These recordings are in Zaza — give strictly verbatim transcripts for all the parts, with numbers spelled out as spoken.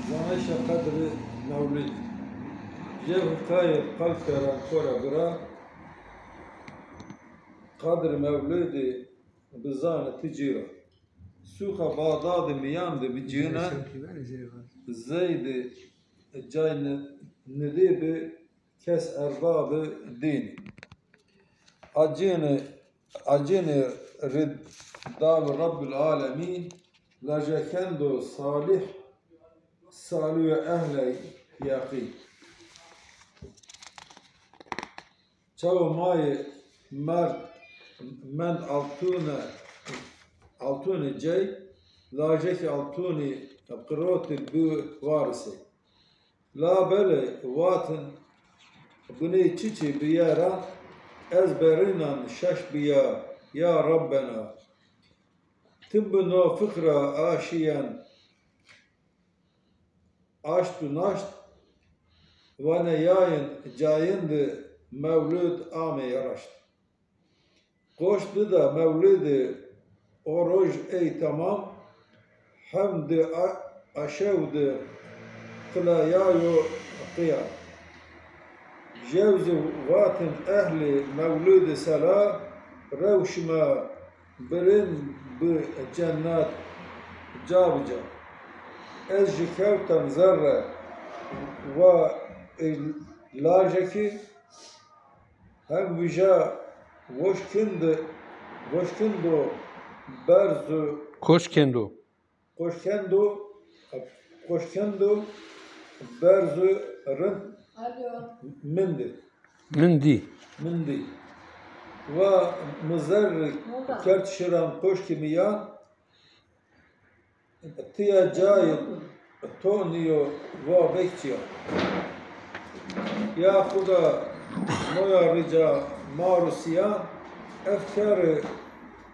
Zanayîşa qedrê mewlid. Jew hîkayet qal keran to ra bira, qedrê mewlidî bizanê ti ci ra. Sûka Baxdadî mîyan de bi cine, zey de cay ni-, nidê bi kes erbabê dîn. A cine, a cine rid dabi Rabbul Alemîn, lajekendo salih, salih ehle yeqîn. Çawa mayê merd mend altune, altune cey, lajekî altûnî qirotî bi warisê. Labelê vatin, binê çiçî bîyera, ez berînan şaş bîya, ya Rabbena. Tim bi no fikra aşîyen, aşt û naşt, vaneyayên cayên de mewlid ameyê raşt. Goş dida mewlidî o roj ey temam, hem di a-, aşew di qilayayo qiyam. Jew zî vatin ehlê mewlidî sela, rew şima birên bi cennet ca bi ca. Ez jî kewten zerre, va ey lajekî, hem wija voşkindi, voşkindo berzu. Koşkendo. Koşkendo, koşkendo berzu rind. Alo. Mindi. Mindi. Mindi. Va mi zerrî kerd şiran koşkî mîyan, tiya cayê to nîyo, va bekçîya. Ya Xuda, noya rica ma rusîya, ef kerê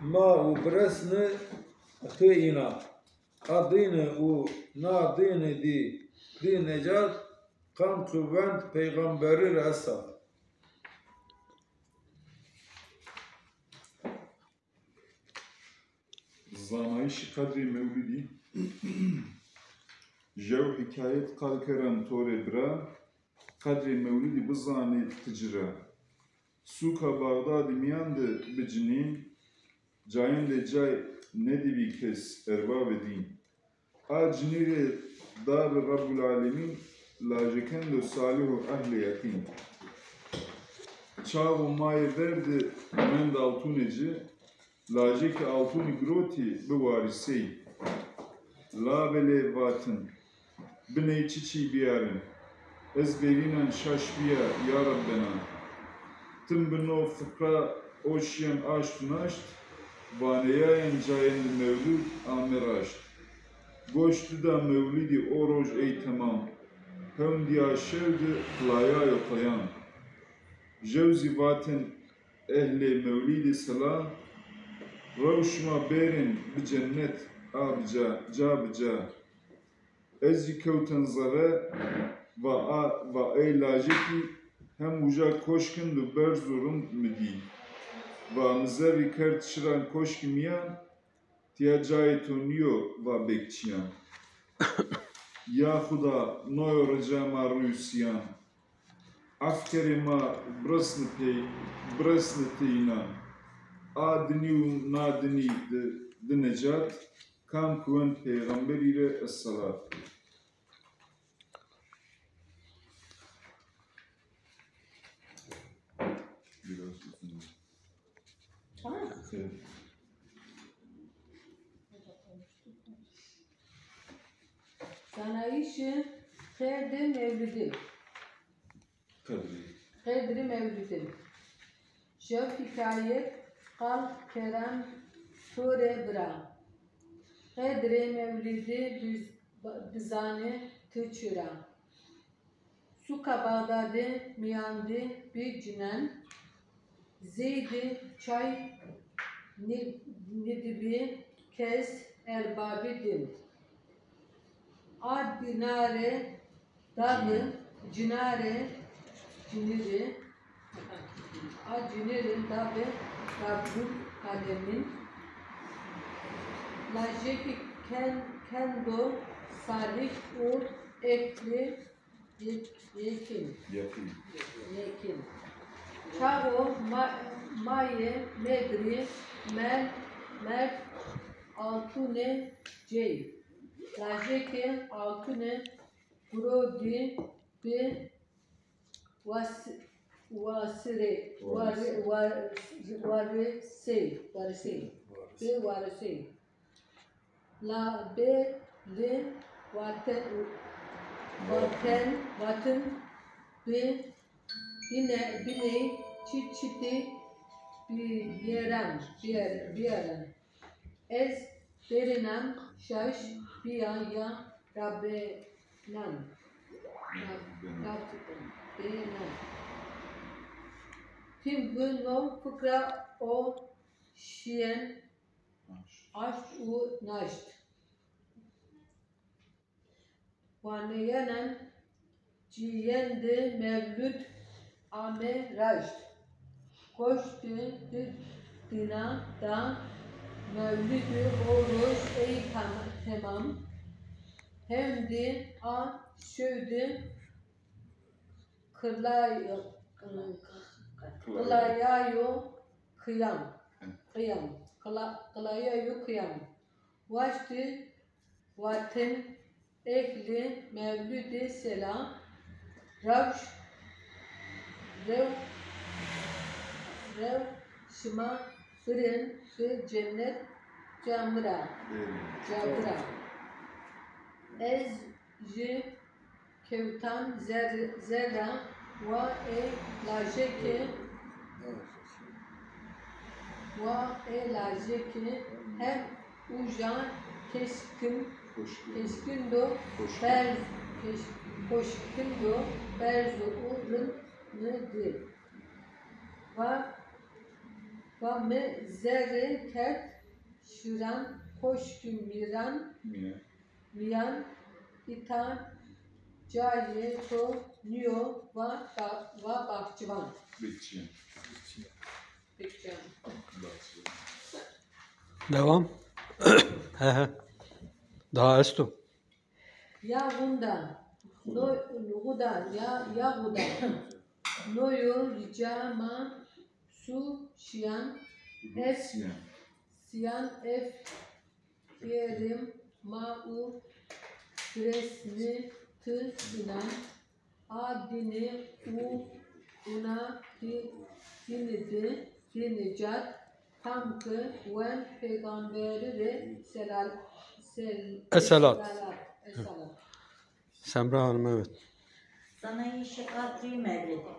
ma û biresni ti înan. A dîni û na dîni dî, dî necat, kam tu vend peyxamberî ra esta. Zanayîşî qedrê mewlidî. Jew hîkayet qal keran to rê bira, qedrê mewlidî bizanê ti ci ra. Sûka Baxdadî mîyan de bi cinîn, cayên de cay nêdîbî kes erbabê dîn. A cinî rê dabî Rebbul Alemîn, lajekendo salih û ehlê yeqîn. Çax û mayê ver de mend altûnê ci, lajekî altûnî girotî bi warîsey. Labelê vatin, biney çiçî bîyarin, ez verînan şaş bîya, ya Rebbena. Tim bi no fikra o şîyen aşt û naşt, vaneyayên cayên di mewlûd ame raşt. Goş dida mewlidî o roj ey temam, hewn dîya şew di qilayayo qeyam. Jew zî vatên ehlê mewlîdî sela, rew şima bêrên bi cennet a bi ca, ca bi ca. Ez zî kewten zere, va a, va ey lajekî hem uca koşkin di berz û rind mi dî. Va mi zerrî kerd şiran koşkî mîyan, tîya cayê to nîyo, va bekçîyan. Ya Xuda, noyo rica ma rusîyan. Ef kerê ma biresni pey, biresni ti înan. A dinî û na dinî di, di necat, kam ki wend peyxamberî rê esselat. Biraz uzun. Tamam. Evet. Zanayîşê qedrê mewlidî. Qedrê. Qedrê mewlidî. Jew hîkayet qal keran to rê bira. Qedrê mewlidî biz-, bizanê ti çi ra. Sûka Baxdadî mîyan di bi cinen, zey di çay nî-, nîdîbî kes erbabî dîn. A dînarê dabi cinarê cinîrî, a cinîrî dabi Rabbul Alemîn, Lajekî ken-, kendo salîk û eklî yek-, yekîn. Yekîn. Yekîn. Çaxo ma-, mayê medirî mel-, merd altûnê cey. Lajekê altûnê guro dî bi was-, wasirê, wari-, wa-, warisê, warisê. Bi warisê. Labelê vaten, vaten, vatin bi bine, biney çi çitî bîyeran, bîyer-, bîyeran. Ez derînan şaş bîya ya rabenan. Ra-, rabenan. Tim bi no fikra o şîyen aşt û naşt. Waneyenen cîyendê mewlûd ame raşt. Koştî di dîna da mewlûdî o roj ey tam-, temam. Hewndî a şewdî qilay-, qilayayo qiyam. Qiyam. Qila-, qilayayo qiyam. Waştî vatin ehlî mewlûdî sela, rewş, rew, rew şima birin bi cennet ca mi ra, ca mi ra. Ez jî kewtan zer-, zerra wa ê lajekê, wa ê lajekê hem uca keşkin, keşkindo berz, keş-, koşkindo berz û rind mi di. Va, va mi zerrî kerd şiran, koşkî mîran, mîyan, îta cayê to nîyo, va, va, va baxçivan. Bekçiyan. Bekçiyan. Devam. He he. Daha esto. Ya Xunda, no, Xuda, ya, ya Xuda. No yo rica ma, su şiyan, ef, siyan, ef, yerim ma u biresni ti inan. A dînî û una dî-, dînî di, dînî cad, tam ki wen pêxamberi rê selal-, sel-, eselat. Eselat, eselat. Semra Hanım, evet. Sanayîşê qadrî mewlidî.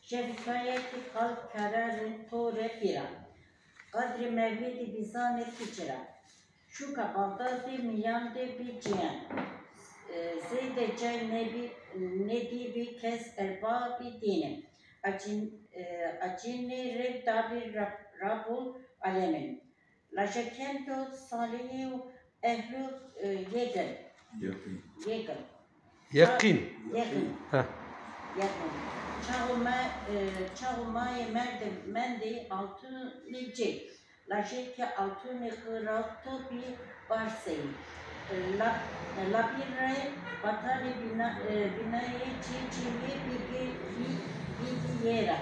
Jevîkayetî qal kererê to rê pîra. Qadrî mewlidî bîzanê ti ci ra. Şuka Bexdadî mîyan de bî cîyen. E, zêde cay nêbî, nêdîbî kes erba bî dînî. Acîn-, e, acînî rê dabî Rab-, Rabbul Alemîn. Lajekento salîhî û ehlu, e, yegin. Yeqîn. Yegin. Yeqîn. Yeqîn. Heh. Yeqîn. Çaxo ma, e, çaxo ma yê merdê mendê altûnê cê. Lajekê altûnê qirato bî barseyî. La, labîrê vatanê bîna, e, bînayê çî çîyê bîgî, bî, bîgî yê ra.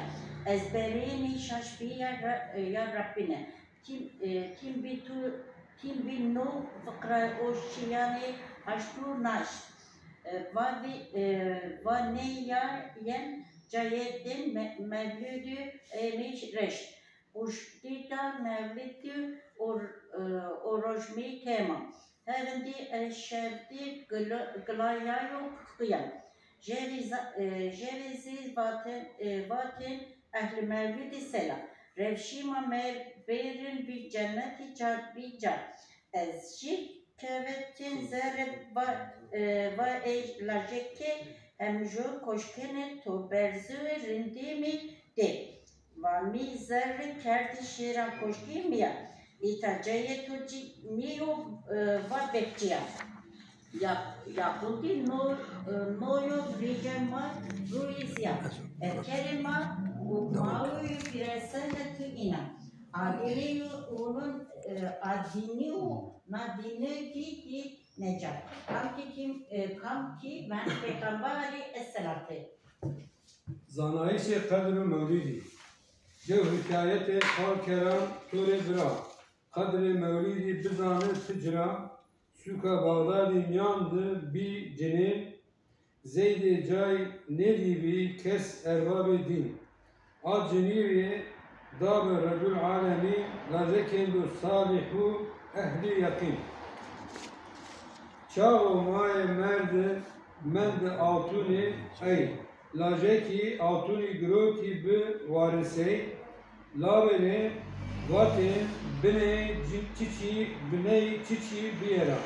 Ez berênî şaş bî ya Ra-, e, ya Rabbîne. Tim, e, tim bî tu, tim bî no fiqra o şîyanê haşt û naşt. E, va vî, e, va nê ya yen cayê din me-, mewlûdû êmî reşt. Û ştîta mewlidî û, e, û rojmî tema. Hevindî ez şevdî gila-, gilayayo qiyam. Jevî za-, e, jevî zî vatên, e, vatên ehlî mewlidî selam. Rewşî ma mer bêrin bî cennetî ca bî ca. Ez jî kevetên zerre va, e, va ey lajekê hemjo koşkenê to berziwê rindî mi dê. Va mi zerre kerdî şêra koşkî mi ya. Îta cayê to cî nîyo, e, va bekçîya. Ya, ya xundî no, e, no yo rîcê ma rûyî zîya. Ekerê ma û mawî pîresende tu înan. Adînî û nûn, e, adînî û nadînî kî kî necat. Kam kî kî, e, kam kî vend pêxember aleyhî esselatî. Zanayîşê qedr û mewlîdî. Jew hîkayetê qal kera to rê bira. Qedrê mewlîdî bizane ti ci ra. Sûka Bexdadî mîyan di bî cinî, Zeydê cay nêdîbî kes erbabê dîn. A cinî rê da bi Rebbul Alemîn lajekêndo salîh û ehlî yeqîn. Çaxo maye merdi mendi altûnî ey, lajekî altûnî girotî bi warisey, labelê vatên biney çiçî, biney çiçî biyera.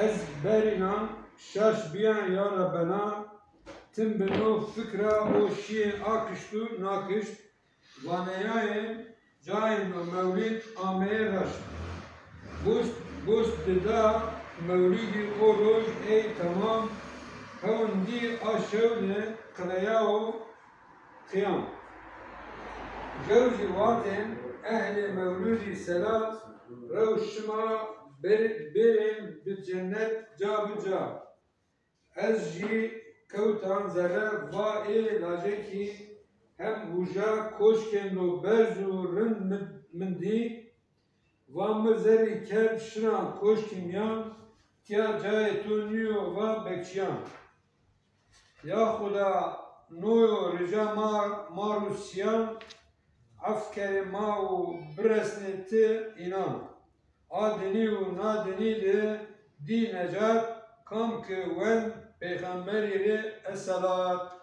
Ez berînan şaş bîyan ya Rebbena, tim bi no fikra o şîyên a kişt û na kişt, vaneyayên cayêndo mewlîd ameyê raşt. Goşt, goşt dida mewlîdî o roj ey temam, hewn dî a şew de qileyao qiyam. Jew zî vatên ehlê mewlûdî selam, rew şima ber-, bêrên bi cennet ca bi ca. Ez jî kewtan zere, va ê lajekî hem uja koşkêndo berz û rind min, min dî, va mi zerrî kerd şina koşkî mîyan, tîya cayê to nîyo va bekçîyan. Ya Xuda, no yo rica ma, ma rû sîyan, ef kerê ma û biresnê ti înan. A dinî û na dinî de dî necat, kam ki wend peyxemberî rê eselat.